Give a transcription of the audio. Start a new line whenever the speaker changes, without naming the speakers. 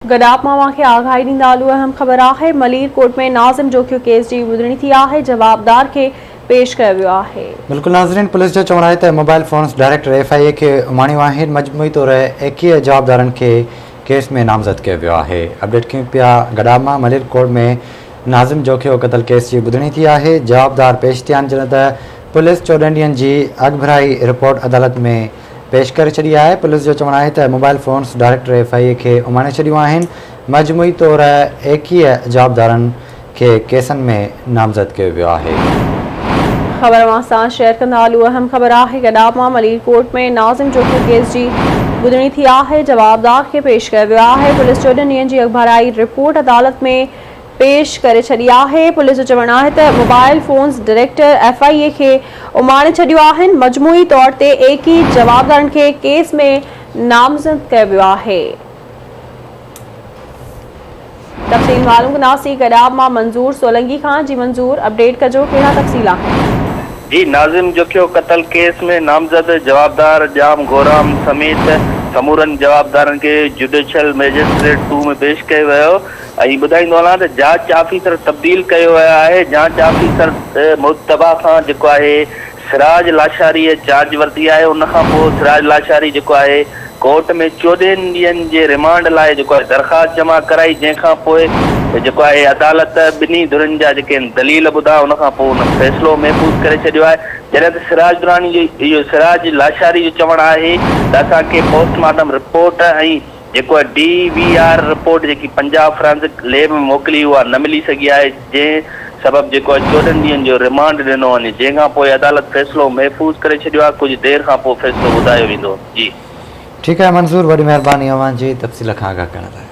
گڏاپ مان اوهان کي آگاهي ڏيندا هلون اهم خبر آهي ملير ڪورٽ ۾ ناظم جوکيو ڪيس جي ٻڌڻي ٿي آهي جوابدار کي پيش ڪيو ويو آهي.
بلڪل ناظرين پوليس جو چوڻ آهي ته mobile phones director F I A کي اماڻيون آهن مجموعي طور 21 جوابدارن کي ڪيس ۾ نامزد ڪيو ويو آهي اپڊيٽ ڪيون پيا گڏاپ مان ملير ڪورٽ ۾ ناظم جوکيو قتل ڪيس جي ٻڌڻي ٿي آهي جوابدار پيش ٿيا آهن جڏهن ته پوليس 14 ڏينهن جي اڳڀرائي رپورٽ عدالت ۾ پيش ڪري ڇڏي آهي، پوليس جو چوڻ آهي ته mobile phones director F I A کي اماڻي ڇڏيون آهن، مجموعي طور 21 جوابدارن کي ڪيسن ۾ نامزد ڪيو ويو آهي.
خبر اوهان سان شيئر ڪندا هلون اهم خبر آهي گڏاپ مان ملير ڪورٽ ۾ ناظم جوکيو ڪيس جي ٻڌڻي ٿي آهي جوابدار کي پيش ڪيو ويو آهي پوليس 14 ڏينهن جي اڳڀرائي رپورٽ عدالت ۾ پيش ڪري ڇڏي آهي، پوليس جو چوڻ آهي ته mobile phones director F I A کي اماڻي ڇڏيو آهن، مجموعي طور تي 21 جوابدارن کي ڪيس ۾ نامزد ڪيو ويو آهي. تفصيل معلوم ڪنداسين گڏاپ مان منظور سولنگي کان، جي منظور اپڊيٽ ڪجو ڪهڙا تفصيل آهن.
جي ناظم جوکيو قتل ڪيس ۾ نامزد جوابدار ڄام گهورام سميت سمورن جوابدارن کي جڊيشل مئجسٽريٽ ٽو ۾ پيش ڪيو ويو. ۽ ٻڌائيندو هلان ته جاچ آفيسر تبديل ڪيو ويو آهي، جاچ آفيسر مجتبيٰ کان جيڪو آهي سراج لاشاريء چارج ورتي آهي، ان کان پوء سراج لاشاري جيڪو آهي ڪورٽ ۾ 14 ڏينهن جي ريمانڊ لاء جيڪو آهي درخواست جمع ڪرائي، جنهن کان پوء جيڪو آهي عدالت ٻنهي ڌرين جا جيڪي آهن دليل ٻڌا، ان کان پوء ان فيصلو محفوظ ڪري ڇڏيو آهي، جڏهن ته سراج دراني جو اهو سراج لاشاري جو چوڻ آهي ته اسان کي پوسٽ مارٽم رپورٽ ۽ جيڪو ڊي وي آر رپورٽ جيڪي پنجاب فرانزڪ ليب ۾ موڪلي اها نه ملي سگهي آهي جنهن سبب جيڪو آهي 14 ڏينهن جو ريمانڊ ڏنو وڃي جنهن کان پوء عدالت فيصلو محفوظ ڪري ڇڏيو آهي ڪجهه دير کان پوء فيصلو ٻڌايو ويندو جي.
ٺيڪ آهي منظور وڏي مهرباني اوهان جي تفصيل کان آگاهه ڪرڻ لاء.